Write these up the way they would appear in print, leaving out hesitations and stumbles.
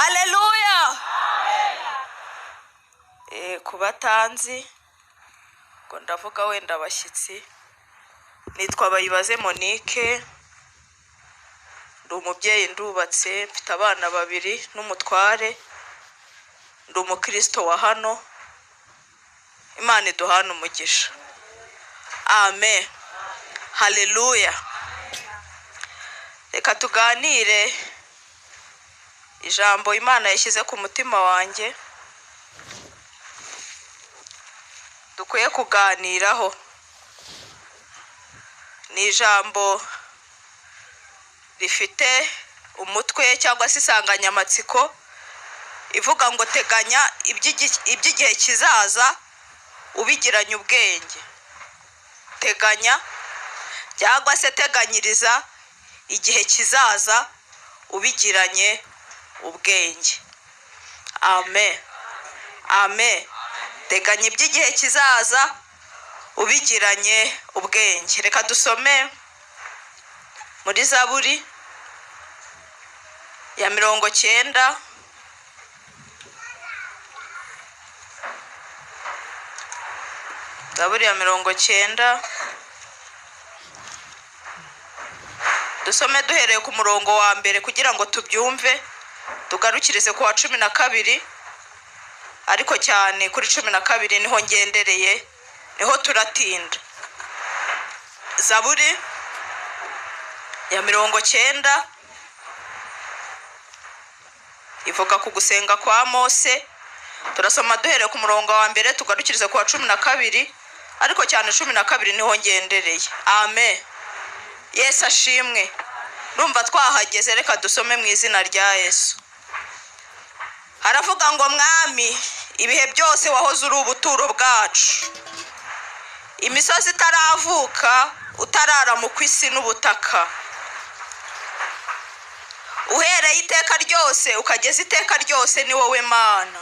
Haleluya. Ku batanzi ngo ndavuga wenda abashyitsi, nitwa Bayibaze Monique, ndi umubyeyi, ndubatse, mfite abana babiri n'umutware, ndi umukristo wa hano. Imana iduhane umugisha. Amen. Haleluya. Reka tuganire ijambo Imana yashyize ku mutima wanjye dukwiye kuganiraho. Ni ijambo rifite umutwe cyangwa se insanganyamatsiko ivuga ngo teganya iby'igihe kizaza ubigiranye ubwenge. Teganya cyangwa se teganyiriza igihe kizaza ubigiranye ubwenge. Amen. Amen. Teganya iby'igihe kizaza ubigiranye ubwenge. Reka dusome muri Zaburi ya 90. Zaburi ya 90, dusome duhereye ku murongo wa mbere kugira ngo tubyumve, tugarukirize ku wa 12, ariko cyane kuri 12 niho ngendereye, niho turatinda. Zaburi ya 90 ivuga ku gusenga kwa Mose. Turasoma duhereye ku murongo wa mbere tugarukirize ku wa 12, ariko cyane 12 niho ngendereye. Amen. Yesu ashimwe. Ndumva twahageze, reka dusome mu izina rya Yesu. Haravuga ngo Mwami, ibihe byose wahoze uri ubuturo bwacu, imisozi itaravuka, utararamuka isi n'ubutaka, uhereye iteka ryose ukageza iteka ryose ni wowe Mana.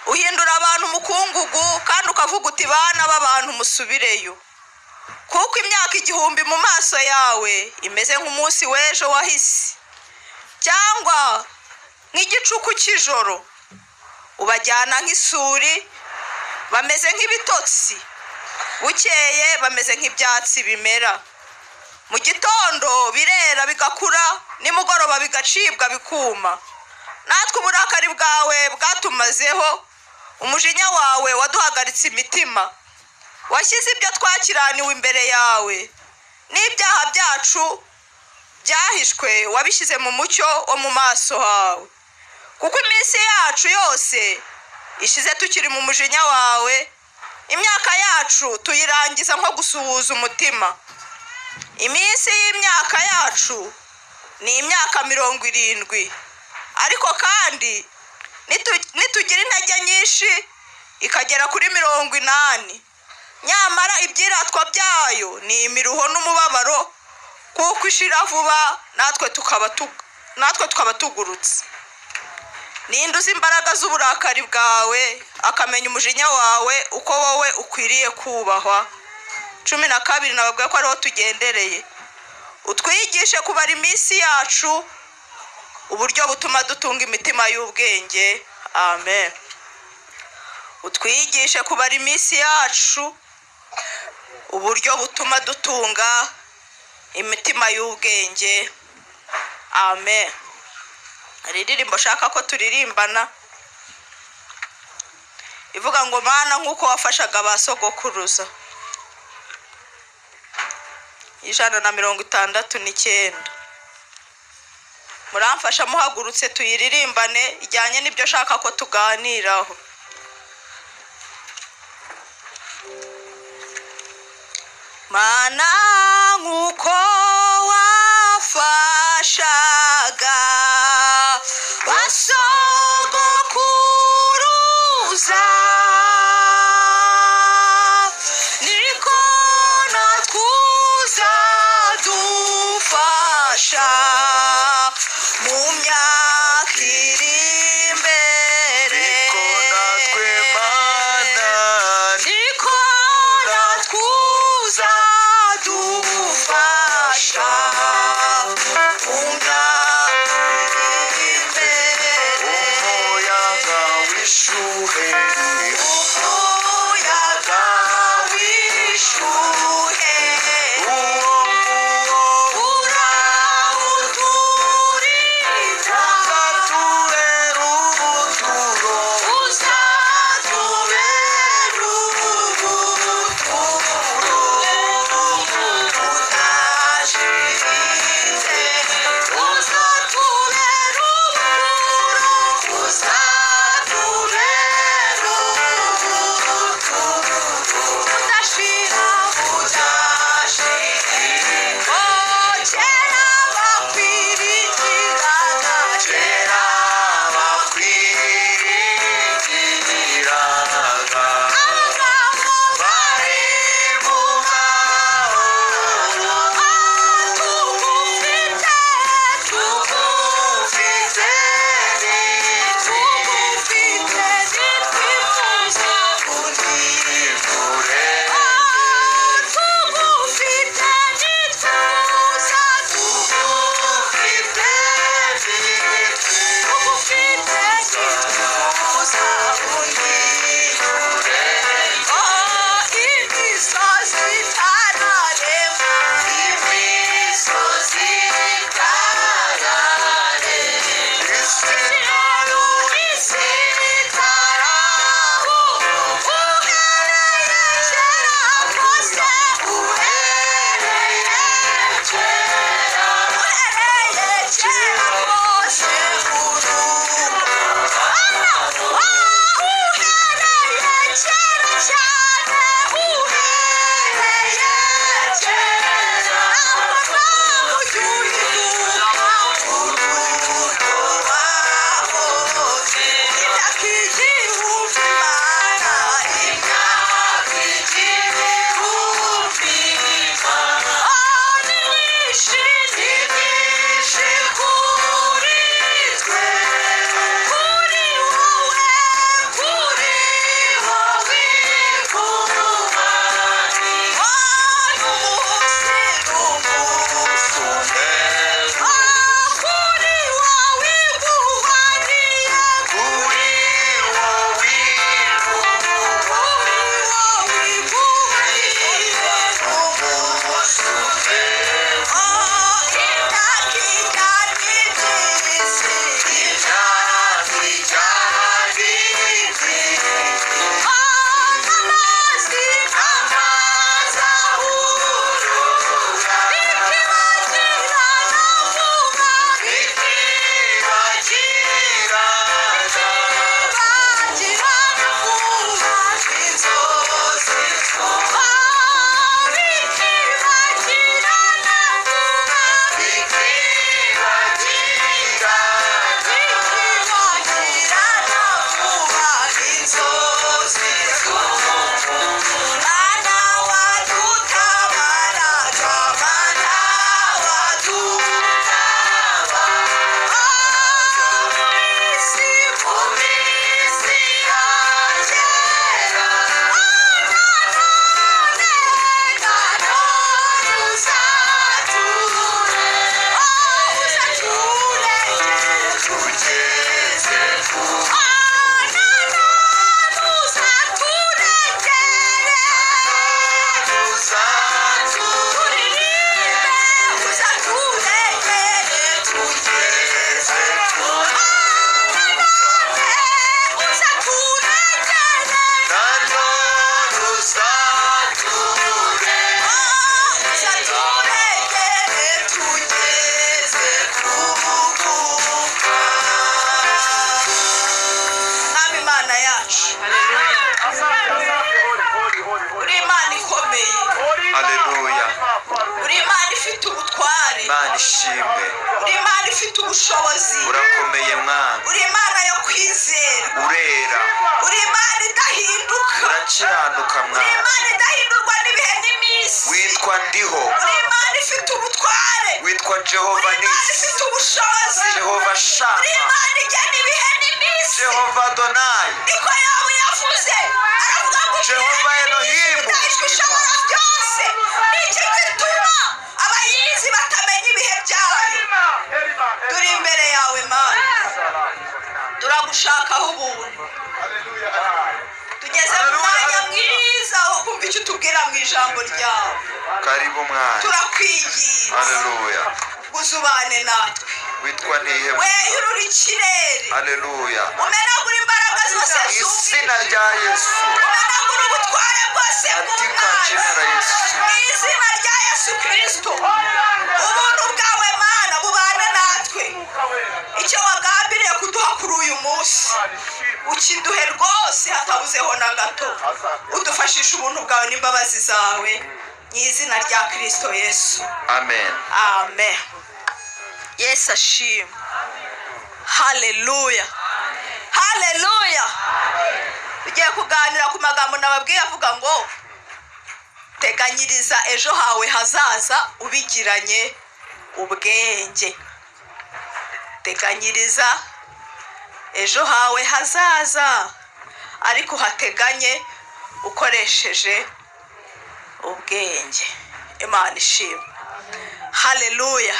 Uhindura abantu umukungugu, kandi ukavuga uti bana b'abantu musubireyo, kuko imyaka 1000 mu maso yawe imeze nk'umunsi w'ejo wahise, cyangwa nk'igicuku cy'ijoro. Ubajyana nk'isuri, bameze nk'ibitotsi, bukeye bameze nk'ibyatsi bimera, mu gitondo birera bigakura, nimugoroba bigacibwa bikuma. Natwe uburakari bwawe bwatumazeho, umujinya wawe waduhagaritse imitima. Washyize ibyo twakiraniwe imbere yawe, n'ibyaha byacu byahishwe wabishyize mu mucyo wo mu maso hawe. Kuko iminsi yacu yose ishize tukiri mu mujinya wawe, imyaka yacu tuyirangiza nko gusuhuza umutima. Iminsi y'imyaka yacu ni imyaka 70, ariko kandi nitugira intege nyinshi ikagera kuri 80. Nyamara ibyiratwa byayo ni imiruho n'umubabaro, kuko ishira vuba, natwe tukaba tugurutse. Ninde uzi imbaraga z'uburakari bwawe, akamenya umujinya wawe uko wowe ukwiriye kubahwa? 12 nababwiye ko ariho tugendereye. Utwigishe kubara iminsi yacu uburyo butuma dutunga imitima y'ubwenge. Amen. Utwigishe kubara iminsi yacu uburyo butuma dutunga imitima y'ubwenge. Amen. Hari indirimbo shaka ko turirimbana ivuga ngo Mana nk'uko wafashaga ba sogokuruza, 169. Muramfasha muhagurutse tuyiririmbane, ijyanye n'ibyo shaka ko tuganiraho. Mana nk'uko wafashaga ba sogokuruza, niko natwe uzadufasha mu myaka iri imbere. Niko natwe Mana, niko natwe uzadufasha. yacu. Uri Imana ikomeye. Haleluya. Uri Imana ifite ubutware. Imana ishimwe. Uri Imana ifite ubushobozi. Urakomeye Mwami. Uri Imana yo kwizerwa. Urera. Uri Imana idahinduka. Urakiranuka Uri Mwami. Imana idahindurwa n'ibihe n'iminsi. Witwa Ndiho. Uri Imana ifite ubutware. Witwa Jehova Uri Imana Nisi. ifite ubushobozi. Jehova Uri Shama. Imana igena ibihe n'iminsi. Jehova Adonai. Niko Yobu yavuze, aravuga ngo Jehova Elohim. idahishwe ishobora byose. Ni iki gituma abayizi batamenya ibihe byayo? Turi imbere yawe Mana, turagushakaho ubuntu. Tugeze mu mwanya mwiza wo kumva icyo utubwira mu ijambo ryawe. Karibu Mwami. Turakwiginze Haleluya. guzubane natwe. Witwa Ntihebwa. Weyurure ikirere. Haleluya. Umenagure imbaraga zose Mu izina z'umwijima. rya Yesu. Umenagure ubutware bwose Katika bw'umwanzi. jina la Yesu. Mu izina rya Yesu Kristo. Ubuntu bwawe Mana bubane natwe. Icyo wagambiriye kuduha kuri uyu munsi ukiduhe rwose hatabuzeho na gato. Udufashishe ubuntu bwawe n'imbabazi zawe mu izina rya Kristo Yesu. Amen. Amen. Yesu ashimwe. Haleluya. Haleluya. Tugiye kuganira ku magambo nababwiye avuga ngo teganyiriza ejo hawe hazaza ubigiranye ubwenge. Teganyiriza ejo hawe hazaza ariko hateganye ukoresheje ubwenge. Imana ishimwe. Haleluya.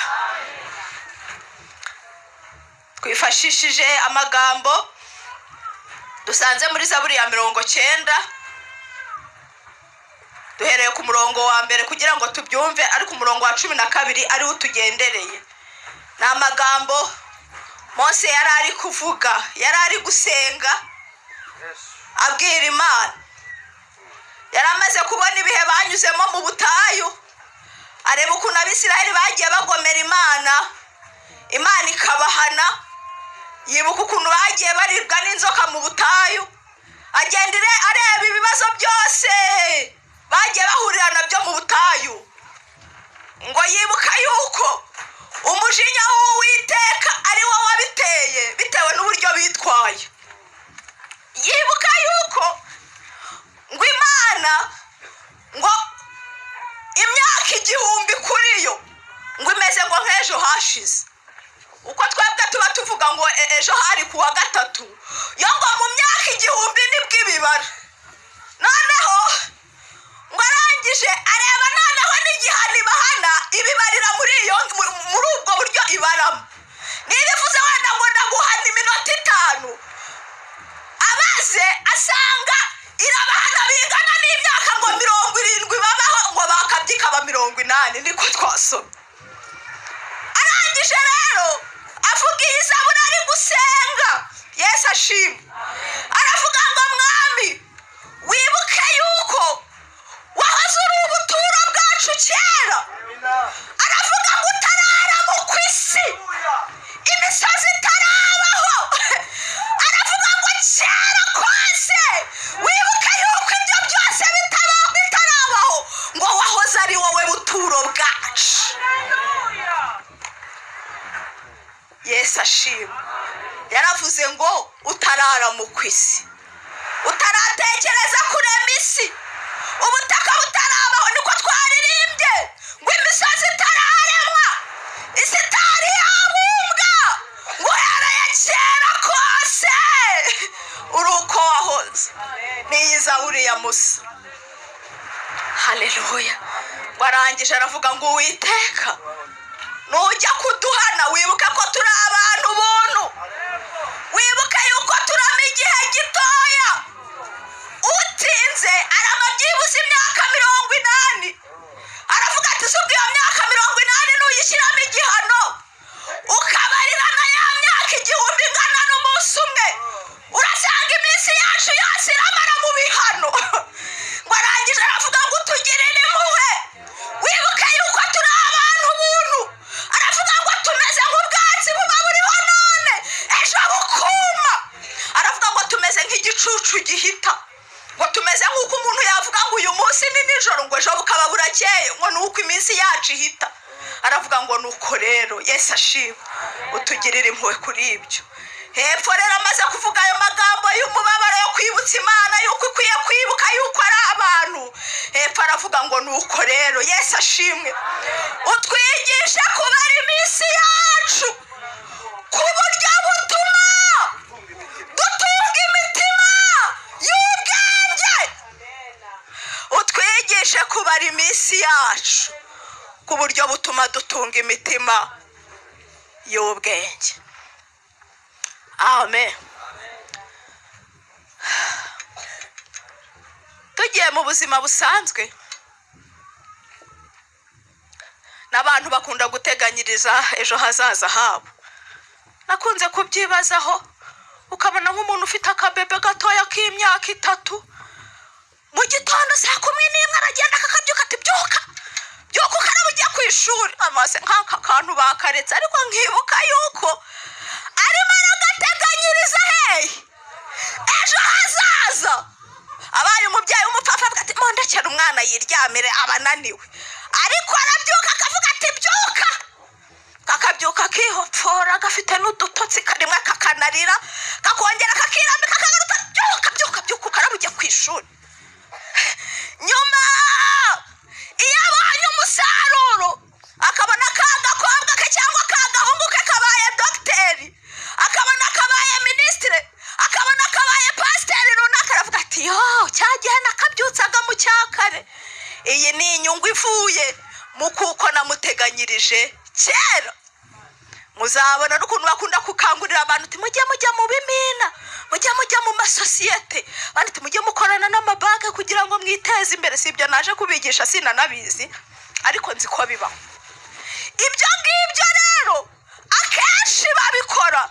Twifashishije amagambo dusanze muri Zaburi ya 90, duhereye ku murongo wa mbere kugira ngo tubyumve, ariko umurongo wa 12 ariwo utugendereye. Ni amagambo Mose yari ari kuvuga, yari ari gusenga abwira Imana. Yari amaze kubona ibihe banyuzemo mu butayu, areba ukuntu Abisirayeli bagiye bagomera Imana, Imana ikabahana. Yibuka ukuntu bagiye baribwa n'inzoka mu butayu, agenda areba ibibazo byose bagiye bahurira nabyo mu butayu. Ngo yibuka yuko umujinya w'Uwiteka ari wo wabiteye bitewe n'uburyo bitwaye. Yibuka yuko ngo Imana ngo imyaka 1000 kuri yo ngo imeze ngo nk'ejo hashize. Uko twebwe tuba tuvuga ngo ejo hari kuwa gatatu, yo ngo mu myaka 1000 nibwo ibibara. Noneho ngo arangije areba noneho n'igihano ibahana ibibarira muri iyo muri ubwo buryo ibaramo. Niba ivuze wenda ngo ndaguhana iminota 5, abaze asanga irabahana bingana n'imyaka ngo 70 babaho, ngo bakabyika ba 80, niko twasomye. Arangije rero avuga iyi zaburi ari gusenga. Yesu ashimwe. Aravuga ngo Mwami, wibuke yuko wahoze uri ubuturo bwacu kera. Aravuga ngo utararama ku isi, imisozi itarabaho. Aravuga ngo kera kose wibuke yuko ibyo byose bitarabaho, ngo wahoze ari wowe buturo bwacu. Yesu ashimwe. Yaravuze ngo utararama ku isi, utaratekereza kurema isi, ubutaka butarabaho, niko twaririmbye ngo imisozi itararemwa, isi itari yabumbwa, ngo uhereye kera kose uri uko wahoze. N'iyi zaburi ya Musa. Haleluya. Ngo arangije aravuga ngo Uwiteka, nujya kuduhana wibuke ko turi abantu buntu, wibuke yuko turama igihe gitoya. Utinze arama byibuze imyaka 80. Aravuga ati si ubwo iyo myaka 80 nuyishyiramo igihano, ukabarira na ya myaka 1000 ingana n'umunsi umwe, urasanga iminsi yacu yose iramara mu bihano. Ngo arangije aravuga ngo utugirire impuhwe, wibuke yuko turi abantu buntu. Aravuga ngo tumeze nk'ubwatsi buba buriho none ejo bukuma. Aravuga ngo tumeze nk'igicucu igicucu gihita, ngo tumeze nk'uko umuntu yavuga ngo uyu munsi ni nijoro, ngo ejo bukaba burakeye, ngo ni uko iminsi yacu ihita. Aravuga ngo nuko rero Yesu ashimwe, utugirire impuhwe kuri ibyo. Hepfo rero amaze kuvuga ayo magambo y'umubabaro yo kwibutsa Imana yuko ikwiye kwibuka yuko ari abantu, hepfo aravuga ngo nuko rero Yesu ashimwe, utwigishe kubara iminsi yacu ku buryo butuma dutunga imitima y'ubwenge. Utwigishe kubara iminsi yacu ku buryo butuma dutunga imitima y'ubwenge. Amen. Tugiye mu buzima busanzwe, n'abantu bakunda guteganyiriza ejo hazaza habo. Nakunze kubyibazaho, ukabona nk'umuntu ufite akabebe gatoya k'imyaka 3, mu gitondo 11:00 aragenda akakabyuka ati byuka byuka ukaraba ujya ku ishuri. Amase nk'aka kantu bakaretse, ariko nkibuka yuko arimo aragateganyiriza hehe ejo hazaza. Abaye umubyeyi w'umupfapfa avuga ati mondekere umwana yiryamire abananiwe, ariko arabyuka akavuga ati byuka, kakabyuka kihopfora gafite n'udutotsi karimwe, kakanarira, kakongera kakirambika, kagaruka byuka byuka byuka ukaraba ujya ku ishuri. Nyuma iyo abonye umusaruro, akabona ka gakobwa ke cyangwa ka gahungu ke kabaye dogiteri, akabona kabaye minisitiri, akabona kabaye pasiteri runaka, aravuga ati yo cyagihe nakabyutsaga mu cyakare. Iyi ni inyungu ivuye mu kuko namuteganyirije kera. Muzabona n'ukuntu bakunda gukangurira abantu uti mujye mujya mu bimina, mujye mujya mu masosiyete, abandi uti mujye mukorana n'amabanki kugira ngo mwiteze imbere. Si ibyo naje kubigisha, sinanabizi, ariko nzi ko bibaho. Ibyo ngibyo rero akenshi babikora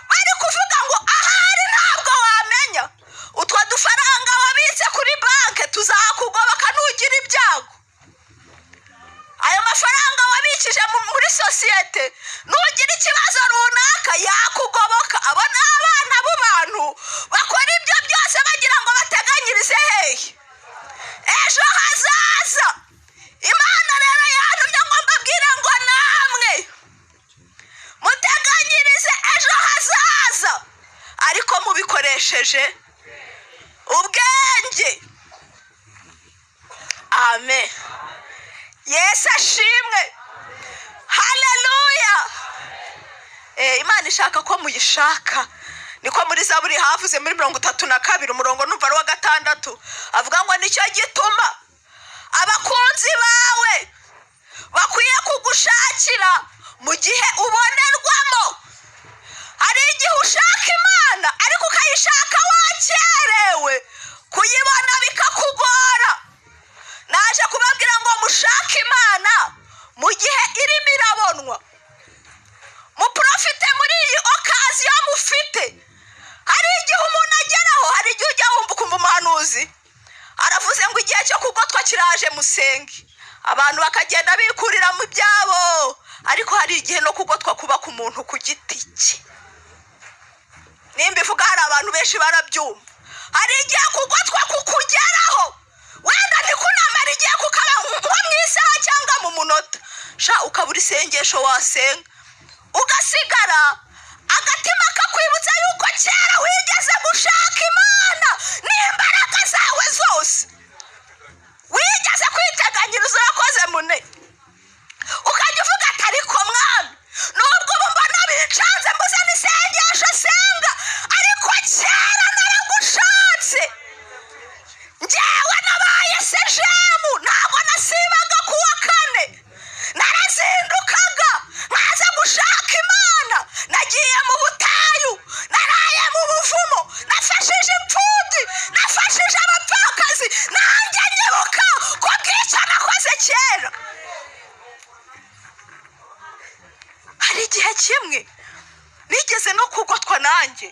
bari kuvuga ngo ahari ntabwo wamenya, utwo dufaranga wabitse kuri banki tuzakugoboka nugira ibyago. Ayo mafaranga wabikije muri sosiyete nugira ikibazo runaka yakugoboka. Abo ni abana b'abantu bakora ibyo byose bagira ngo bateganyirize hehe ejo hazaza. Imana rero yantumye ngo mbabwire ngo namwe muteganyirize ejo hazaza, ariko mubikoresheje ubwenge. Amen. Yesu ashimwe. Haleluya. Imana ishaka ko muyishaka. Niko muri Zaburi havuze muri 32 umurongo numva ari wa 6, avuga ngo nicyo gituma abakunzi bawe bakwiye kugushakira mu gihe ubonerwamo. Hari igihe ushaka Imana ariko ukayishaka wakerewe, kuyibona bikakugora. Naje kubabwira ngo mushake Imana mu gihe irimo irabonwa, muprofite muri iyi okaziyo mufite. Hari igihe umuntu ageraho, hari igihe ujya wumva ukumva umuhanuzi aravuze ngo igihe cyo kugotwa kiraje, musenge. Abantu bakagenda bikurira mu byabo, ariko hari igihe no kugotwa kuba ku muntu ku giti cye. Nimba ivuga hari abantu benshi barabyumva. Hari igihe kugotwa kukugeraho, wenda ntikunamara igihe kukaba nko mu isaha cyangwa mu munota, sha ukabura isengesho wasenga, ugasigara agatima kakwibutsa yuko kera wigeze gushaka Imana n'imbaraga zawe zose, wigeze kwiteganyiriza urakoze mune, ukajya uvuga ati ariko mwami nubwo ubu mbona bicanze mbuze n'isengesho senga, ariko kera naragushatse. Njyewe nabaye sejemu, ntabwo nasibaga kuwa kane, narazindukaga nkaza gushaka Imana. Nagiye mu butayu, naraye mu buvumo, nafashije imfubyi, nafashije abapfakazi, nanjye nyibuka ko bwica nakoze kera. Hari igihe kimwe nigeze no kugotwa nanjye,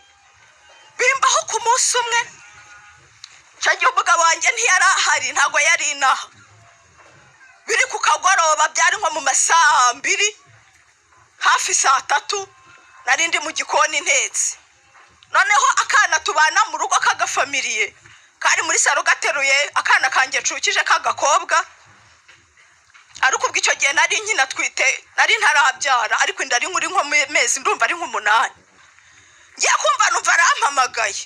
bimbaho ku munsi umwe. Icyo gihe umugabo wanjye ntiyari ahari, ntabwo yari inaha, biri ku kagoroba, byari nko mu masaha 2 hafi 3:00, nari ndi mu gikoni ntetse. Noneho akana tubana mu rugo k'agafamiliye kari muri saro gateruye akana kanjye ncukije k'agakobwa, ariko ubwo icyo gihe nari nkinatwite, nari ntarabyara, ariko inda ari nkuri nko mu mezi, ndumva ari nk'umunani. Ngiye kumva numva arampamagaye.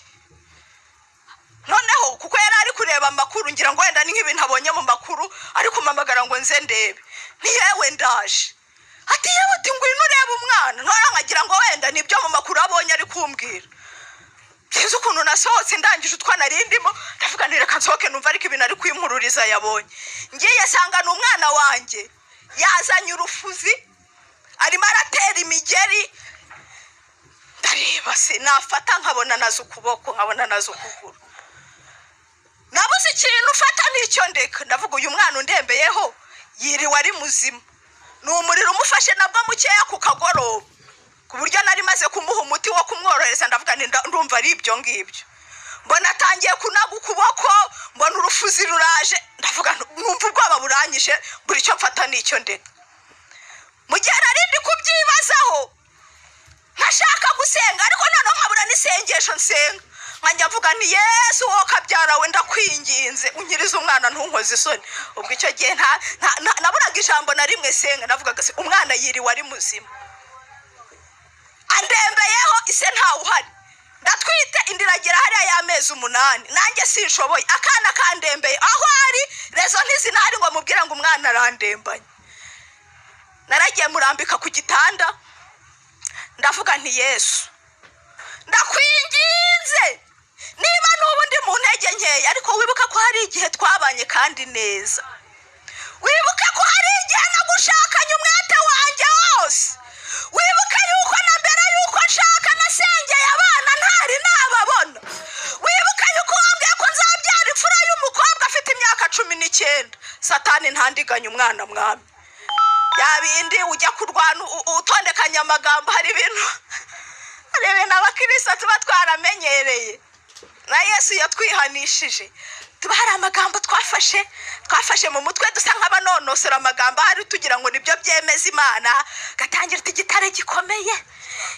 Noneho kuko yari ari kureba amakuru, ngira ngo wenda ni nk'ibintu abonye mu makuru, ari kumpamagara ngo nze ndebe. Nti yewe ndaje. Ati yewe, ati ngwino urebe umwana. Ntora nkagira ngo wenda ni ibyo mu makuru abonye ari kumbwira. Sinzi ukuntu nasohotse ndangije utwana nari ndimo, ndavuga nti reka nsohoke numva ariko ibintu ari kwimururiza yabonye. Ngiye sanga ni umwana wanjye yazanye urufuzi, arimo aratera imigeri. Ndareba se nafata nkabona nazo ukuboko, nkabona nazo ukuguru. Nabuze ikintu ufata n'icyo ndeka. Ndavuga uyu mwana undembeyeho yiriwe ari muzima, ni umuriro umufashe nabwo mukeya ku kagoroba, ku buryo nari maze kumuha umuti wo kumworohereza. Ndavuga nti ndumva ari ibyo ngibyo. Mbona atangiye kunaga ukuboko, mbona urufuzi ruraje, ndavuga numva ubwoba buranyishe, buri cyo mfata n'icyo ndeka. Mu gihe nari ndi kubyibazaho nkashaka gusenga, ariko noneho nkabura n'isengesho nsenga, nkajya mvuga nti Yesu wowe kabyara we ndakwinginze unkirize umwana ntunkoze isoni. Ubwo icyo gihe naburaga ijambo na rimwe senga, navugaga se umwana yiriwe ari muzima, andembeyeho ise ntawe uhari, ndatwite inda iragera hariya y'amezi 8, nanjye sinshoboye, akana kandembeye aho ari rezo ntizinahari ngo mubwire ngo umwana arandembanye. Naragiye murambika ku gitanda, ndavuga nti Yesu ndakwinginze, niba n'ubu ndi mu ntege nkeya, ariko wibuka ko hari igihe twabanye kandi neza, wibuka ko hari igihe nagushakanye umwete wanjye wose, wibuka yuko na mbere yuko nshaka nasengeye abana ntari nababona, wibuka yuko wambwiye ko nzabyara imfura y'umukobwa afite imyaka 19. Satani ntandiganye umwana mwami. Ya bindi ujya kurwana utondekanya amagambo, hari ibintu abakristo tuba twaramenyereye na Yesu yatwihanishije, tuba hari amagambo twafashe mu mutwe, dusa nk'abanonosora amagambo ahari tugira ngo nibyo byemeza Imana. Gatangira uti gitare gikomeye,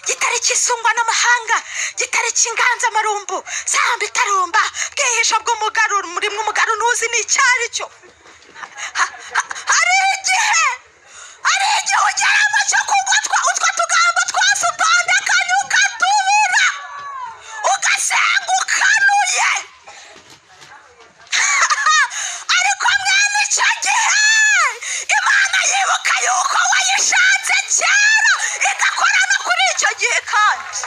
gitare kisungwa n'amahanga, gitare cy'inganzamarumbu, samba itarumba, bwihisho bw'umugaru, muri mw'umugaru ntuzi n'icyari cyo. Hari igihe ugeramo cyo kugotwa utwo tugambo twose utondekanye ukatubura, ugasenga ukanuye. Ariko mwene icyo gihe Imana yibuka yuko wayishatse kera, igakora no kuri icyo gihe. Kandi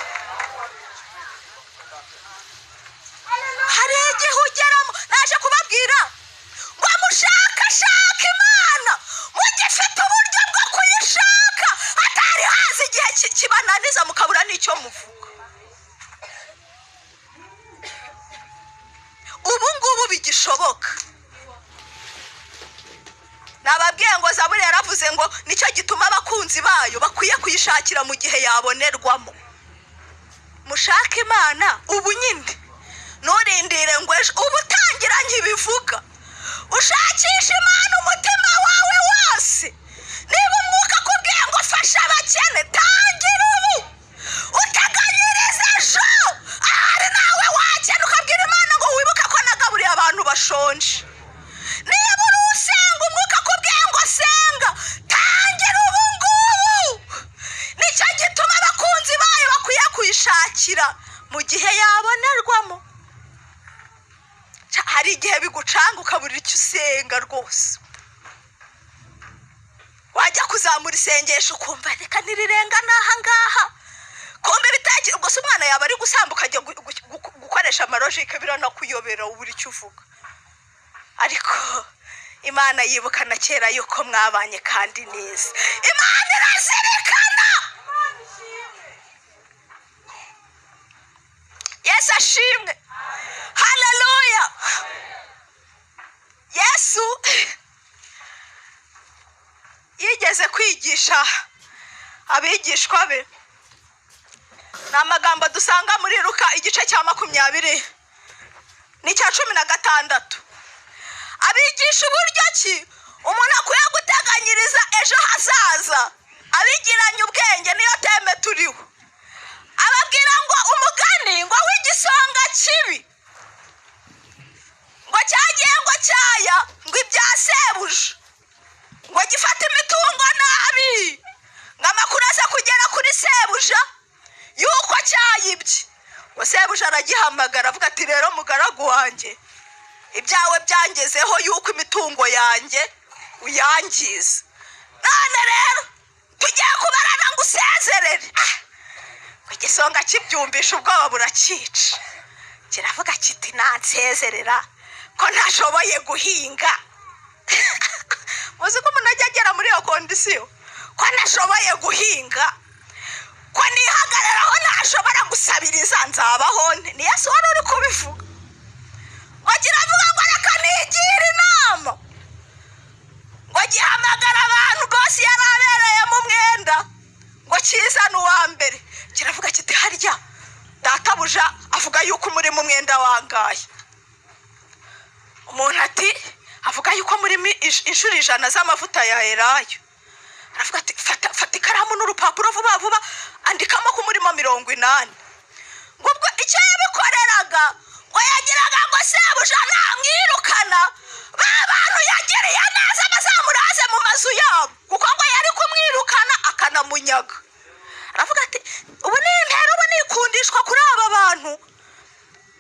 hari igihe ugeramo, naje kubabwira ngo mushakashake Imana mugifite uburyo bwo kuyishaka, hatari haza igihe kibananiza mukabura n'icyo muvuga. Ubu ngubu bigishoboka. Nababwiye ngo Zaburi yaravuze ngo nicyo gituma abakunzi bayo bakwiye kuyishakira mu gihe yabonerwamo. Mushake Imana ubu nyine, nturindire ngo ejo, ubu utangira nkibivuga. Ushakisha Imana umutima wawe wose. Niba umwuka akubwiye ngo fasha abakene, tangira ubu, uteganyirize ejo. Ahari nawe wakena ukabwira Imana ngo wibuke ko nagaburiye abantu bashonje. Niba uri usenga umwuka akubwiye ngo senga, tangira ubu ngubu. Nicyo gituma abakunzi bayo bakwiye kuyishakira mu gihe yabonerwamo. Hari igihe bigucanga ukabura icyo usenga rwose, wajya kuzamura isengesho ukumva reka ntirirenga n'aha ngaha, kumva ibitekerezo. Ubwo se umwana yaba ari gusamba ukajya gukoresha amarojike, biranakuyobera ubura icyo uvuga. Ariko Imana yibukana kera yuko mwabanye kandi neza. Imana irazirikana. Yesu ashimwe. Haleluya. Yesu yigeze kwigisha abigishwa be. Ni amagambo dusanga muri Luka igice cya 20 n'icya 16. Abigisha uburyo ki umuntu akwiye guteganyiriza ejo hazaza, abigiranye ubwenge, niyo teme turiho. Ababwira ngo umugani ngo Ngo sebuja aragihamagara avuga ati rero mugaragu wanjye, ibyawe byangezeho yuko imitungo yanjye uyangiza, none rero tugiye kubarana ngo usezerere. Igisonga kibyumvisha ubwoba burakica, kiravuga kiti nansezerera ko ntashoboye guhinga. Muzi ko umuntu ajya agera muri iyo condition, ko ntashoboye guhinga, ko nihagararaho ntashobora gusabiriza, nzabaho nte? Ni Yesu wari uri kubivuga. Ngo kiravuga ngo reka nigire inama, ngo gihamagara abantu rwose yari abereyemo umwenda, ngo kizane uwa mbere. Kiravuga kiti harya databuja avuga yuko umurimo umwenda wangaye. Umuntu ati avuga yuko murimo inshuro 100 z'amavuta ya elayo. Aravuga ati fata ikaramu n'urupapuro vuba vuba, andikamo ko umurimo 80. Ngo ubwo icyo yabikoreraga, ngo yagiraga ngo sebuja namwirukana ba bantu yagiriye neza bazamuraze mu mazu yabo, kuko ngo yari kumwirukana akanamunyaga. Aravuga ati ubu ni intera, ubu nikundishwa kuri aba bantu,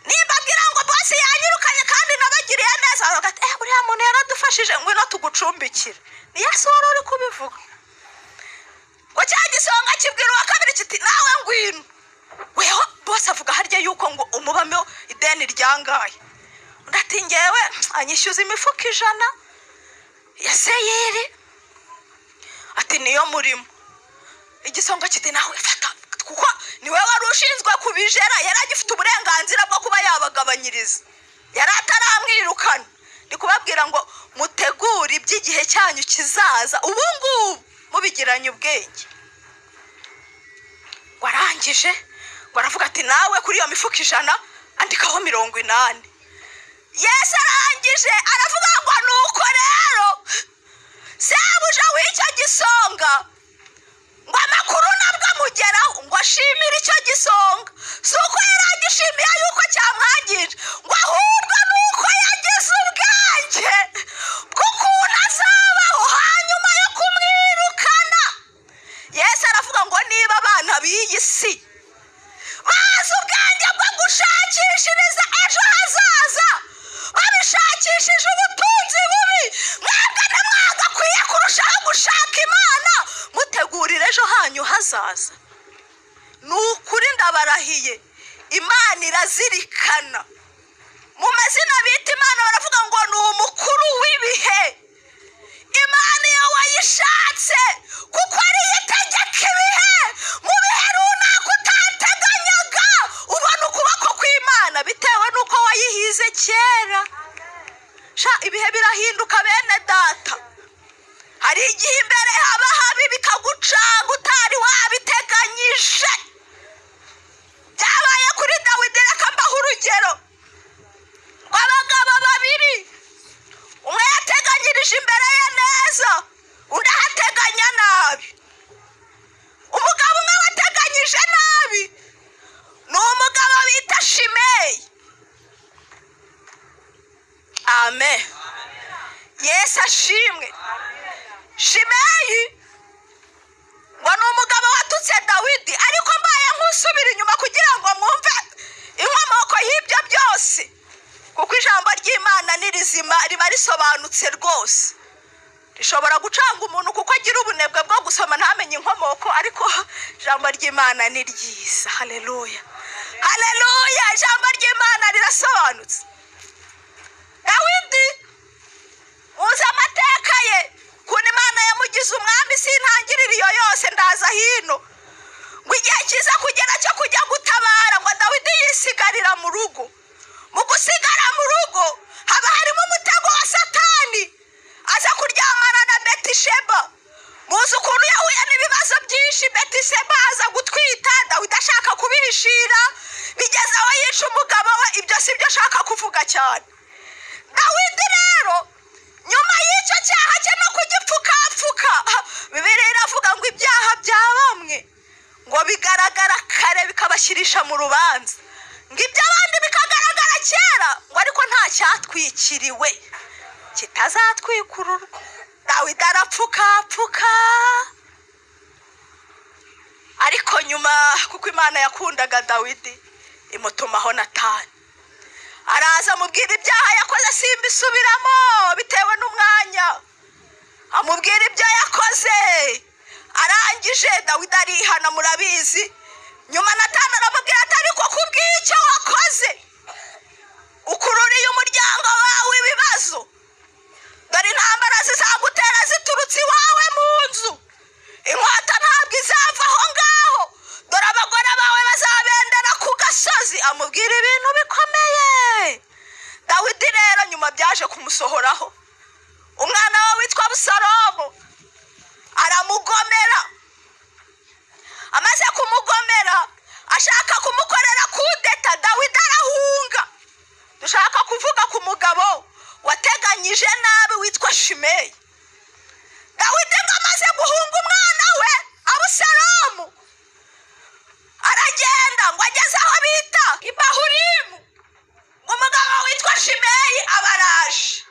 nimba ngira ngo bosi yanyirukanye kandi nabagiriye neza. Aravuga ati uriya muntu yaradufashije, ngwino tugucumbikire. Ni Yesu wari uri kubivuga. Ngo cya gisonga kibwira uwa kabiri kiti nawe ngwino. Weho bose avuga harya yuko ngo umubamo ideni ryangaye. Undi ati ngewe anyishyuza imifuka 100 ya seyiri, ati niyo murimo. Igisonga kiti nawe fata, kuko niwe wari ushinzwe kubijera, yari agifite uburenganzira bwo kuba yabagabanyiriza, yari ataramwirukana. Ndi kubabwira ngo mutegure iby'igihe cyanyu kizaza ubu ngubu mubigiranye ubwenge. Warangije ngo aravuga ati nawe kuri iyo mifuka 100 andikaho 80. Yesu arangije aravuga ngo nuko rero sebuja w'icyo gisonga ngo amakuru nabwo amugeraho, ngo ashimire icyo gisonga. Si uko yari agishimiye yuko cyamwangije, ngo ahubwo nuko yagize ubwenge bw'ukuntu azabaho hanyuma yo kumwirukana. Yesu aravuga ngo niba abana b'iyi si bazi ubwenge bwo gushakishiriza ejo hazaza, babishakishije ubutunzi bubi, mwebwe ntimwagakwiye kurushaho gushaka Imana mutegurira ejo hanyu hazaza. Ni ukuri ndabarahiye, Imana irazirikana. Mu mazina bita Imana baravuga ngo ni umukuru w'ibihe. Imana iyo wayishatse, kuko ariyo itegeka ibihe, mu bihe runaka utateganyaga ubona ukuboko kw'Imana bitewe n'uko wayihize kera. Sha ibihe birahinduka bene data. Hari igihe imbere haba habi bikagucanga utari wabiteganyije. Byabaye kuri Dawidi, reka mbahe urugero. Ngo abagabo babiri, umwe yateganyirije imbere ye neza, undi ahateganya nabi. Umugabo umwe wateganyije nabi ni umugabo bita Shimeyi. Amen. Yesu ashimwe. Shimeyi ngo ni umugabo watutse Dawidi, ariko mbaye nkusubira inyuma kugira ngo mwumve inkomoko y'ibyo byose, kuko ijambo ry'Imana ni rizima, riba risobanutse rwose. Rishobora gucanga umuntu kuko agira ubunebwe bwo gusoma ntamenye inkomoko, ariko ijambo ry'Imana ni ryiza. Haleluya, haleluya! Ijambo ry'Imana rirasobanutse. Dawidi muzi amateka ye, ukuntu Imana yamugize umwami, sintangirira iyo yose, ndaza hino. Ngo igihe kiza kugera cyo kujya gutabara, ngo Dawidi yisigarira mu rugo. Mu gusigara mu rugo haba harimo umutego wa Satani, aza kuryamana na Betisheba. Muzi ukuntu yahuye n'ibibazo byinshi. Betisheba aza gutwita, Dawidi ashaka kubihishira, bigeze aho yica umugabo we. Ibyo si byo ashaka kuvuga cyane. Dawidi rero nyuma y'icyo cyaha cye no kugipfukapfuka, Bibiliya iravuga ngo ibyaha bya bamwe ngo bigaragara kare bikabashyirisha mu rubanza, ngo iby'abandi bikagaragara kera, ngo ariko nta cyatwikiriwe kitazatwikururwa. Dawidi arapfukapfuka, ariko nyuma kuko Imana yakundaga Dawidi, Imutumaho Natani, araza amubwira ibyaha yakoze, simbisubiramo bitewe n'umwanya. Amubwira ibyo yakoze, arangije Dawidi arihana, murabizi. Nyuma Natani aramubwira ati ariko kubw'icyo wakoze ukururiye umuryango wawe ibibazo, dore intambara zizagutera ziturutse iwawe mu nzu, inkota ntabwo izava aho ngaho, dore abagore bawe bazabendera ku gasozi. Amubwira ibintu bikomeye. Dawidi rero nyuma byaje kumusohoraho, umwana we witwa Abusalomu aramugomera. Amaze kumugomera ashaka kumukorera kudeta, Dawidi arahunga. Dushaka kuvuga ku mugabo wateganyije nabi witwa Shimeyi. Dawidi ngo amaze guhunga umwana we Abusalomu, aragenda ngo ageze aho bita i Bahurimu, ngo umugabo witwa Shimeyi abaraje.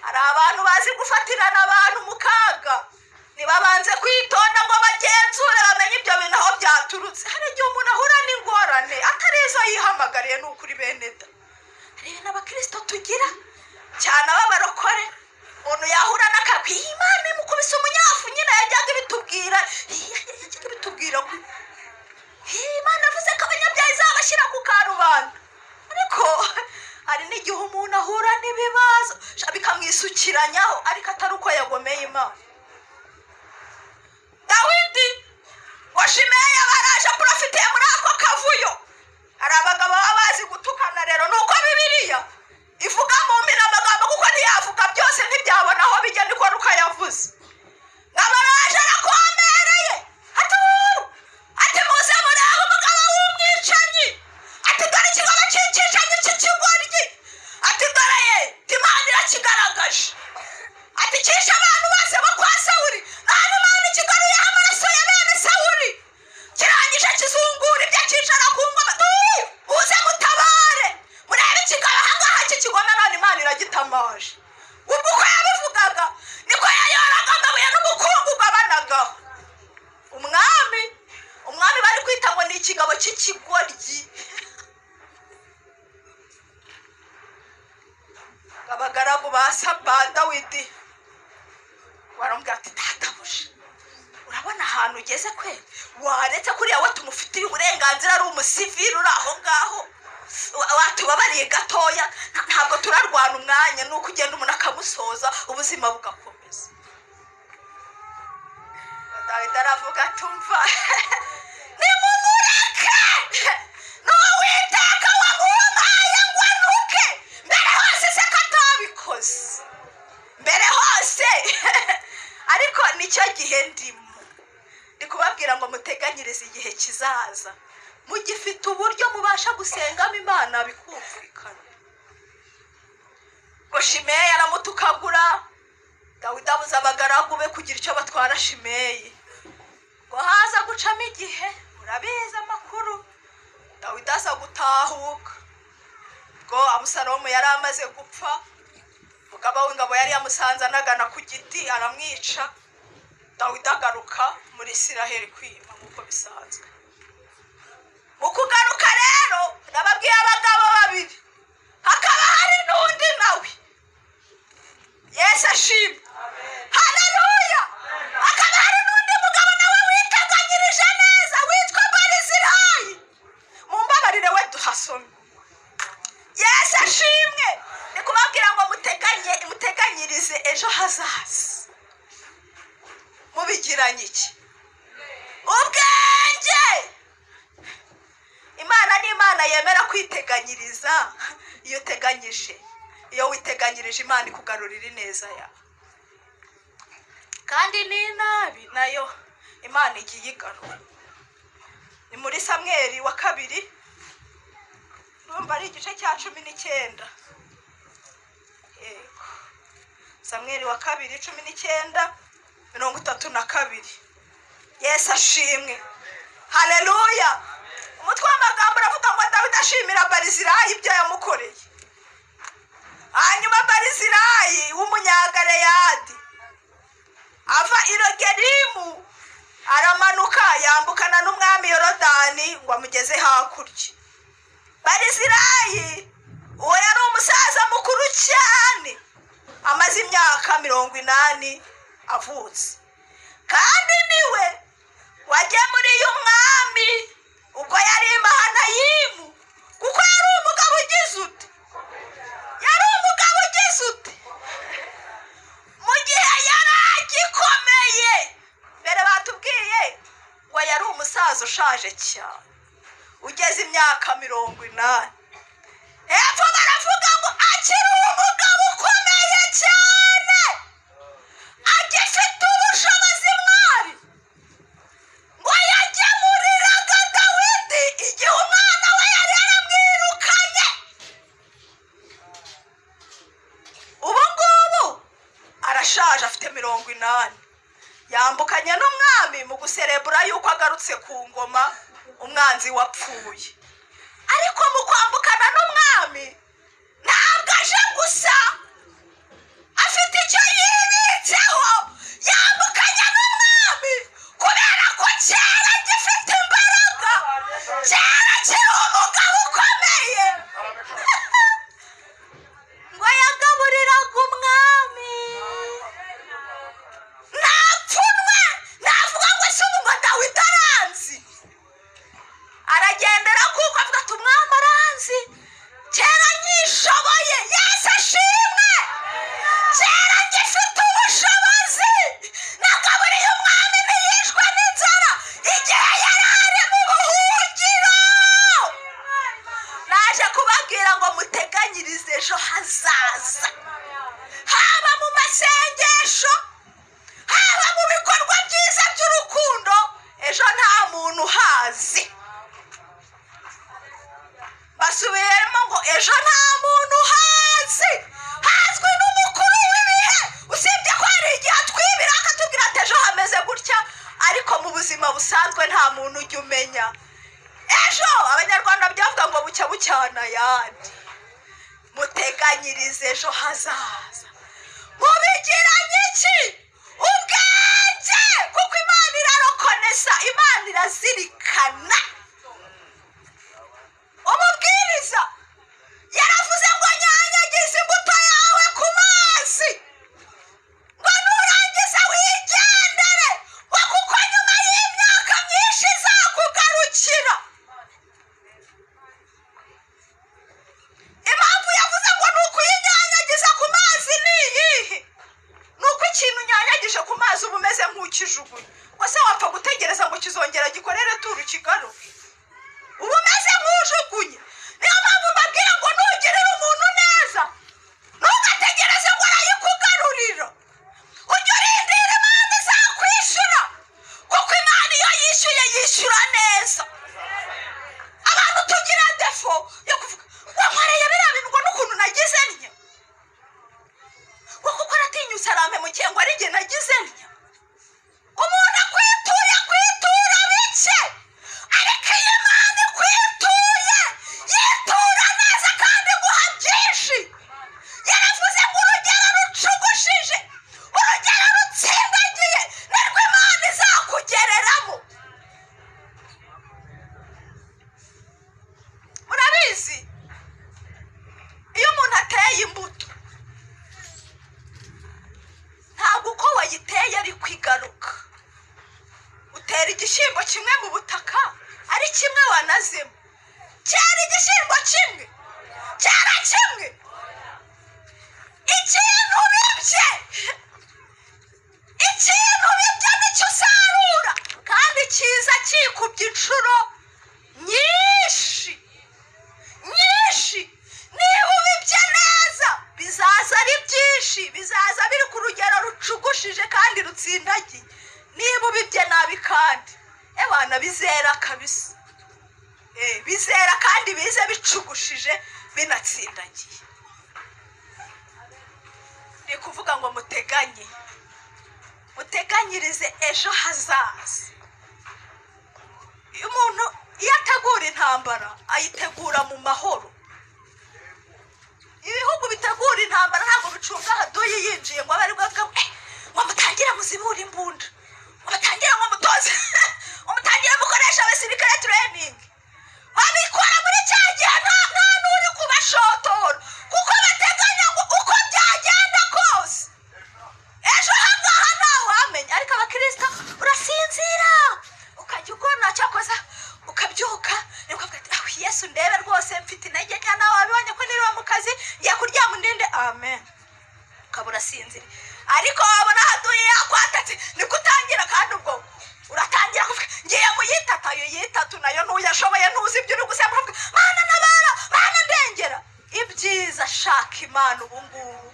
Hari abantu bazi gufatirana abantu mu kaga, ntibabanze kwitonda ngo bagenzure bamenye ibyo bintu aho byaturutse. Hari igihe umuntu ahura n'ingorane atari izo yihamagariye, ni ukuri bene da. Hari ibintu abakirisito tugira cyane ab'abarokore, umuntu yahura n'akagwi, Imana imukubise umunyafu, nyine yajyaga ibitubwira, yajyaga ibitubwira ngo Imana yavuze ko abanyabyaha izabashyira ku karubanda. Ariko hari n'igihe umuntu ahura n'ibibazo bikamwisukiranyaho, ariko atari uko yagomeye Imana. Dawidi ngo Shimeyi abaraje aprofitiye muri ako kavuyo. Hari abagabo baba bazi gutukana rero, ni uko Bibiliya ivuga mu mpine amagambo, kuko ntiyavuga byose, ntibyabona aho bijya, niko Luka yavuze. Abaraje arakombereye, ati ati muze murebe umugabo w'umwicanyi, ati dore ikigabo cy'icyicanyi cy'ikigoryi, ati dore ye Imana irakigaragaje, ati cyishe abantu bose bo kwa Sawuli, none Imana ikigaruyeho amaraso ya bene Sawuli, kirangije kizungura ibyo cyicara ku ngoma, muze mutabare murebe ikigabo ahangaha cy'ikigome, none Imana iragitamaje. Ubwo uko yabivugaga niko yayoraga amabuye n'umukungugu abanagaho. Umwami bari kwita ngo ni ikigabo cy'ikigoryi. Abagaragu ba Dawidi baramubwira ati databuja, urabona ahantu ugeze kwe, waretse kuriya we tumufitiye uburenganzira, ari umusivili uri aho ngaho, watubabariye gatoya, ntabwo turarwana umwanya, nuko ugenda umuntu akamusoza ubuzima bugakomeza. Dawidi aravuga tumva nimumureke, n'Uwiteka wamuhaye ngo anuke, mbere hose se ko atabikoze mbere hose. Ariko nicyo gihe ndimo ndi kubabwira ngo muteganyirize igihe kizaza, mugifite uburyo mubasha gusengamo Imana bikumvikana. Ngo Shimeyi aramutukagura, Dawidi abuza abagaragu be kugira icyo batwara Shimeyi. Ngo haza gucamo igihe, murabizi amakuru, Dawidi aza gutahuka. Ngo Abusalomu yari amaze gupfa, umugaba w'ingabo yari yamusanze anagana ku giti aramwica. Dawidi agaruka muri Isiraheli kwima nk'uko bisanzwe. Mu kugaruka rero nababwiye abagabo babiri, hakaba hari n'undi nawe. Yesu ashimwe, haleluya. Hakaba hari n'undi mugabo nawe witeganyirije neza witwa Barizirayi. Mumbabarire we duhasome. Yesu ashimwe. Ni kubabwira ngo muteganyirize ejo hazaza. Mubigiranye iki? Ubwenge. Imana ni Imana yemera kwiteganyiriza. Iyo uteganyije, iyo witeganyirije, Imana ikugarurira ineza yawe. Kandi ni nabi nayo Imana igiye igarura. Ni muri Samweli wa kabiri, ndumva ari igice cya 19. Yego, Samweli wa kabiri 19 32. Yesu ashimwe, haleluya. Umutwe w'amagambo uravuga ngo Dawidi ashimira Barizirayi ibyo yamukoreye. Hanyuma Barizirayi w'umunyagaleyadi ava i Rogelimu Aramanuka yambukana n'umwami Yorodani ngo amugeze hakurya. Barizirayi uwo yari umusaza mukuru cyane, amaze imyaka 80 avutse, kandi niwe wagemuriye umwami ubwo yari i Mahanayimu, kuko yari umugabo ugize ute, yari umugabo ugize ute mu gihe yari agikomeye. Mbere batubwiye ngo yari umusaza ushaje cyane ugeze imyaka 80. Hepfo baravuga ngo akiri umugabo ukomeye cyane, agifite ubushobozi mwari, ngo yagemuriraga Dawidi igihe umwana we yari yaramwirukanye. Ubu ngubu arashaje afite 80, yambukanye n'umwami mu guserebura yuko agarutse ku ngoma umwanzi wapfuye. Ariko mu kwambukana n'umwami ntabwo aje gusa, afite icyo yibitseho. Yambukanye n'umwami kubera ko kera gifite imbaraga, kera kiri umugabo ukomeye. Ngo yagaburiraga umwami nta pfunwe, navuga ngo ese ubu ngo Dawidi aranzi. Aragendera kuko avuga ati umwami aranzi, kera nyishoboye. Yesu ashimwe, kera ngifite ubushobozi, nagaburiye umwami ntiyishwe n'inzara igihe yari ari mu buhungiro. Naje kubabwira ngo muteganyirize ejo hazaza, haba mu masengesho, haba mu bikorwa byiza by'urukundo. Ejo nta muntu uhazi. Basubiyemo ngo ejo nta muntu uhazi, hazwi n'umukuru w'ibihe. Usibye ko hari igihe atwibira akatubwira ati ejo hameze gutya, ariko mu buzima busanzwe nta muntu ujya umenya ejo. Abanyarwanda byavuga ngo bucya bucyana ayandi. Muteganyirize ejo hazaza, mubigiranye iki? Ubwenge, kuko Imana irarokonesa, Imana irazirikana. Umubwiriza yaravuze ngo nyanyagize imbuto yawe ku mazi, ngo nurangiza wigendere, ngo kuko nyuma y'imyaka myinshi izakugarukira. Impamvu yavuze ngo ni ukuyinyanyagiza ku mazi ni iyihe? Ni uko ikintu unyanyagije ku mazi uba umeze nk'ukijugunya. Ngo se wapfa gutegereza ngo kizongera gikorere turu kigaruke? Uba umeze nk'ujugunye. Niyo mpamvu mbabwira ngo nugirira umuntu neza ntugategereze ngo arayikugarurira, ujye urindira Imana izakwishyura, kuko Imana iyo yishyuye yishyura neza. Abantu tugira defo yo kuvuga ngo nkoreye biriya bintu ngo n'ukuntu nagize ntya, ngo kuko aratinyutse arampemukiye ngo ari njye nagize ntya. Umuntu akwituye akwitura bike, ariko iyo Imana ikwituye yitura neza kandi iguha byinshi. Yaravuze ngo urugero rucugushije, urugero rutsindagiye nirwo Imana izakugereramo. Murabizi iyo umuntu ateye imbuto ntabwo uko wayiteye ari kwigaruka. Utera igishyimbo kimwe mu butaka ari kimwe wanazemo, cyera igishyimbo kimwe, cyera kimwe. Ikintu bibye, ikintu bibye nicyo usarura, kandi kiza kikubye inshuro nyinshi nyinshi. Niba ubibye neza bizaza ari byinshi, bizaza biri ku rugero rucugushije kandi rutsindagiye. Niba ubibye nabi kandi ebana bizera kabisa, bizera kandi bize bicugushije binatsindagiye. Ni kuvuga ngo muteganye, muteganyirize ejo hazaza. Iyo umuntu iyo ategura intambara ayitegura mu mahoro. Ibihugu bitegura intambara ntabwo bicunga haduyi yinjiye ngo abe aribwo avuga ngo mutangire muzibure imbunda, Batangire ngo mutoze, umutangire mukoresha abasirikare training. Babikora muri cya gihe nta n'uri kubashotora, kuko bateganya ngo uko byagenda kose ejo hangaha ntawamenya. Ariko abakirisito urasinzira ukajya ugona, cyakoza ukabyuka ukavuga ati aho Yesu ndebe rwose mfite intege nke, nawe wabibonye ko niriwe mu kazi, ngiye kuryama undinde, amen. Ukaba urasinzira, ariko wabona haduye yakwatatse niko utangira, kandi ubwo uratangira kuvuga ngiye mu yitatu, ayo yitatu nayo ntuyashoboye, ntuzi ibyo uri gusenga, ukavuga Mana ntabara, Mana ndengera. Ibyiza shaka Imana ubu ngubu,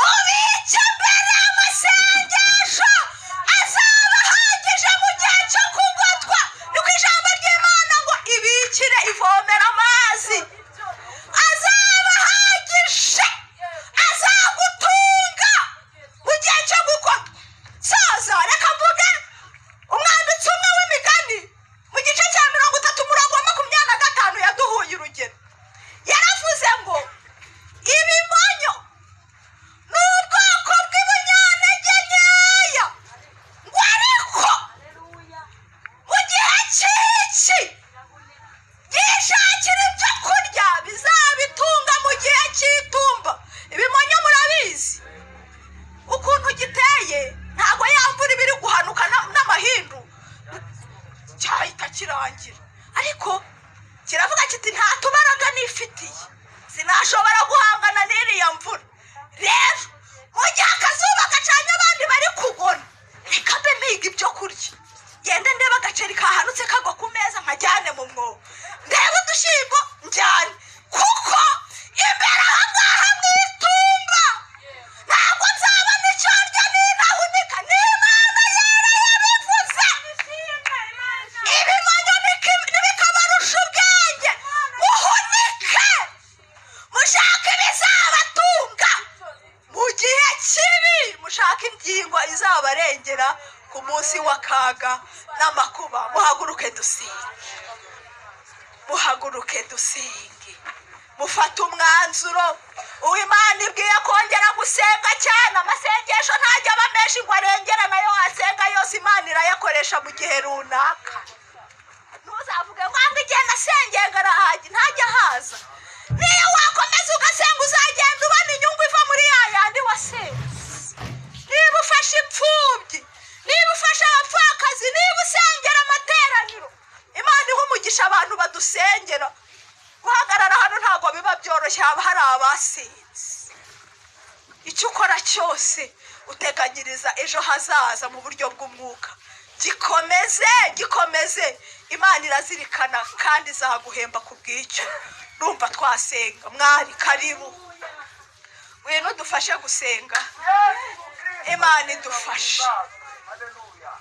ubike mbere amasengesho azaba ahagije mu gihe cyo kugotwa. Niko ijambo ry'Imana ngo ibikire ivomera amazi azaba ahagije, azagutunga mu gihe cyo gukotwa. Soza reka mvuge umwanditsi umwe w'imigani mu gice cya 30 umurongo wa 25 yaduhuye urugero. Yaravuze ngo ibimonyo ni ubwoko bw'ibunyantege nkeya, ngo ariko mu gihe cy'iki byishakira ibyo kurya bizabitunga mu gihe cy'itumba. Ibimonyo murabizi ukuntu giteye, ntabwo ya mvura iba iri guhanuka n'amahindu cyahita kirangira, ariko kiravuga kiti nta tubaraga nifitiye, sinashobora guhangana n'iriya mvura. Rero mu gihe akazuba gacanye abandi bari kugona, reka mbe mpiga ibyo kurya, ngende ndebe agaceri kahanutse kagwa ku meza nkajyane mu mwobo, ndebe udushyimbo njyane, kuko imbere aha ngaha mu itumba ntabwo nzabona icyo ndya ninahunika. N'Imana yera yabivuze, ibimonyo ntibikabarusha ubwenge, muhunike mushake ibizabatunga mu gihe kibi, mushake ingingo izabarengera ku munsi w'akaga n'amakuba. Muhaguruke dusenge, muhaguruke dusenge, mufate umwanzuro. Uwimana ibwiye kongera gusenga cyane. Amasengesho ntajya aba menshi ngo arengere, nayo wasenga yose Imana irayakoresha mu gihe runaka. Ntuzavuge ngo ngo igihe nasengeye ngarahagi, ntajya haza. Niyo wakomeza ugasenga uzagenda ubona inyungu iva muri ya yandi wasenze. Niba ufashe imfubyi, niba ufashe abapfakazi, niba usengera amateraniro, Imana iha umugisha abantu badusengera. Guhagarara hano ntabwo biba byoroshye, haba hari abasinze. Icyo ukora cyose uteganyiriza ejo hazaza mu buryo bw'umwuka, gikomeze gikomeze, Imana irazirikana kandi izaguhemba ku bw'icyo. Ndumva twasenga. Mwari karibu, ngwino dufashe gusenga. Imana idufashe,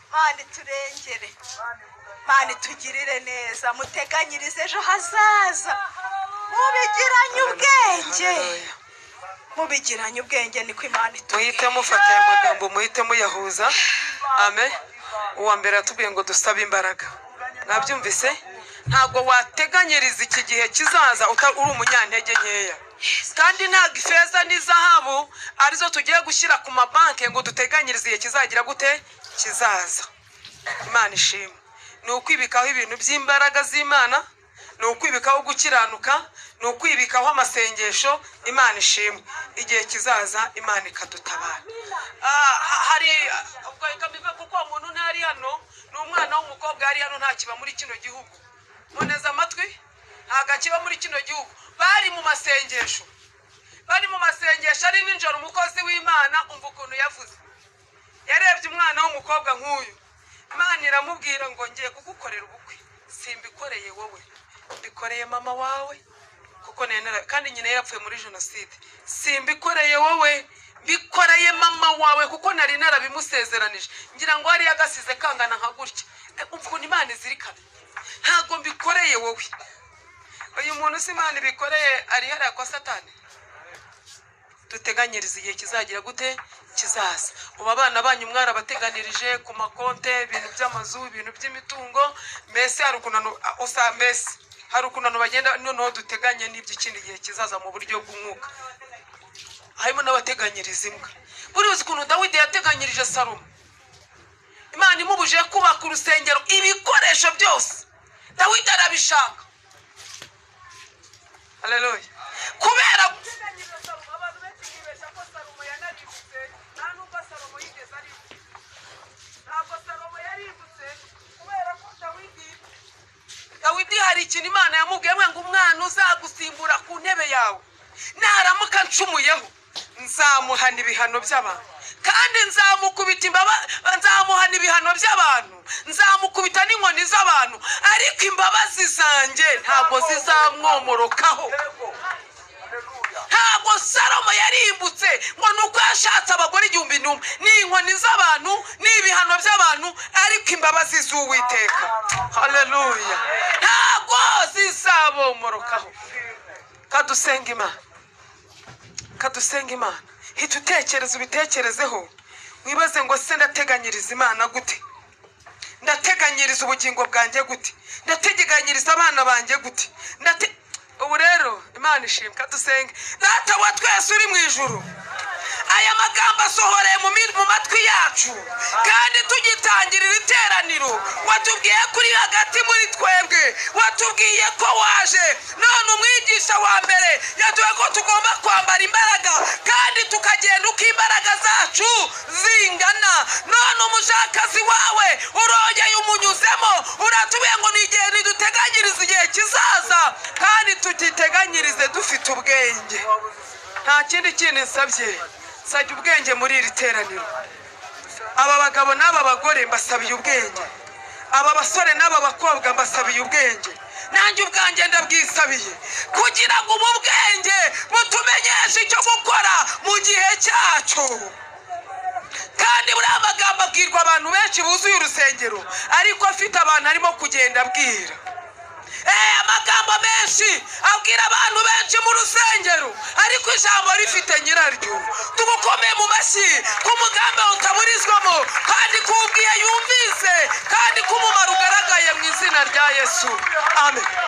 Imana iturengere, Imana itugirire neza. Muteganyirize ejo hazaza mubigiranye ubwenge, mubigiranye ubwenge, niko Imana itubwira. Muhite mufata aya magambo, muhite muyahuza. Amen. Uwa mbere yatubwiye ngo dusabe imbaraga, mwabyumvise? Ntabwo wateganyiriza iki gihe kizaza uri umunyantege nkeya, kandi ntabwo ifeza n'izahabu arizo tugiye gushyira ku mabanki ngo duteganyirize igihe kizagira gute kizaza. Imana ishimwe. Ni ukwibikaho ibintu by'imbaraga z'Imana, ni ukwibikaho gukiranuka, ni ukwibikaho amasengesho. Imana ishimwe. Igihe kizaza Imana ikadutabara. Hari ubwo reka mbive kuko uwo muntu ntari hano, ni umwana w'umukobwa yari hano, ntakiba muri kino gihugu. Muneze amatwi, ntabwo akiba muri kino gihugu. Bari mu masengesho, bari mu masengesho ari nijoro. Umukozi w'Imana umva ukuntu yavuze, yarebye umwana w'umukobwa nk'uyu, Imana iramubwira ngo ngiye kugukorera ubukwe, simbikoreye wowe, mbikoreye mama wawe, kuko kandi nyina yapfuye muri jenoside. Simbikoreye wowe, mbikoreye mama wawe, kuko nari narabimusezeranije. Ngira ngo hariya agasize kangana nka gutya. Ukuntu Imana izirikana, ntabwo mbikoreye wowe. Uyu muntu si Imana ibikoreye, ari hariya kwa Satani. Duteganyirize igihe kizagira gute kizaza. Ubu abana banyu mwarabateganirije ku makonte, ibintu by'amazu, ibintu by'imitungo, mbese hari ukuntu usa, mbese hari ukuntu bagenda. Noneho duteganye n'iby'ikindi gihe kizaza mu buryo bw'umwuka. Harimo n'abateganyiriza imbwa. Buriya uzi ukuntu Dawidi yateganyirije Salomo? Imana imubujije kubaka urusengero, ibikoresho byose Dawidi arabishaka. Haleluya. Kubera guteganyiriza Salomo, abantu benshi bibeshya ko Salomo yanarimbutse. Nta nubwo Salomo yigeze arimbuka, ntabwo Salomo yarimbutse, kubera ko Dawidi hari ikintu Imana yamubwiye ngo umwana uzagusimbura ku ntebe yawe naramuka ncumuyeho nzamuhana ibihano by'abantu, kandi nzamukubita nzamuhana ibihano by'abantu, nzamukubita n'inkoni z'abantu, ariko imbabazi zanjye ntabwo zizamwomorokaho. Ntabwo Salomo yarimbutse ngo ni uko yashatse abagore 1001, ni inkoni z'abantu, ni ibihano by'abantu, ariko imbabazi z'Uwiteka, haleluya, ntabwo zizabomorokaho. Kadusenga Imana, kadusenga Imana. Hita utekereza, ubitekerezeho, wibaze ngo se ndateganyiriza Imana gute? Ndateganyiriza ubugingo bwanjye gute? Ndateganyiriza abana banjye gute? Ubu rero Imana ishimwe. Kadusenge. Data wa twese uri mu ijuru, aya magambo asohoreye mu matwi yacu, kandi tugitangirira iteraniro watubwiye ko uri hagati muri twebwe, watubwiye ko waje. None umwigisha wa mbere yatubwiye ko tugomba kwambara imbaraga kandi tukagenda uko imbaraga zacu zingana. None umushakazi wawe urongeye umunyuzemo, uratubwiye ngo ni igihe niduteganyirize igihe kizaza, kandi tugiteganyirize dufite ubwenge. Nta kindi kintu nsabye, nsabye ubwenge muri iri teraniro. Aba bagabo n'aba bagore mbasabiye ubwenge, aba basore n'aba bakobwa mbasabiye ubwenge, nanjye ubwanjye ndabwisabiye, kugira ngo ubu bwenge butumenyeshe icyo gukora mu gihe cyacu. Kandi buriya magambo abwirwa abantu benshi buzuye urusengero, ariko afite abantu arimo kugenda abwira. Amagambo menshi abwira abantu benshi mu rusengero, ariko ijambo rifite nyiraryo. Tugukomeye mu mashyi ku mugambi utaburizwamo, kandi kuwubwiye yumvise, kandi k'umumaro ugaragaye mu izina rya Yesu. Amen.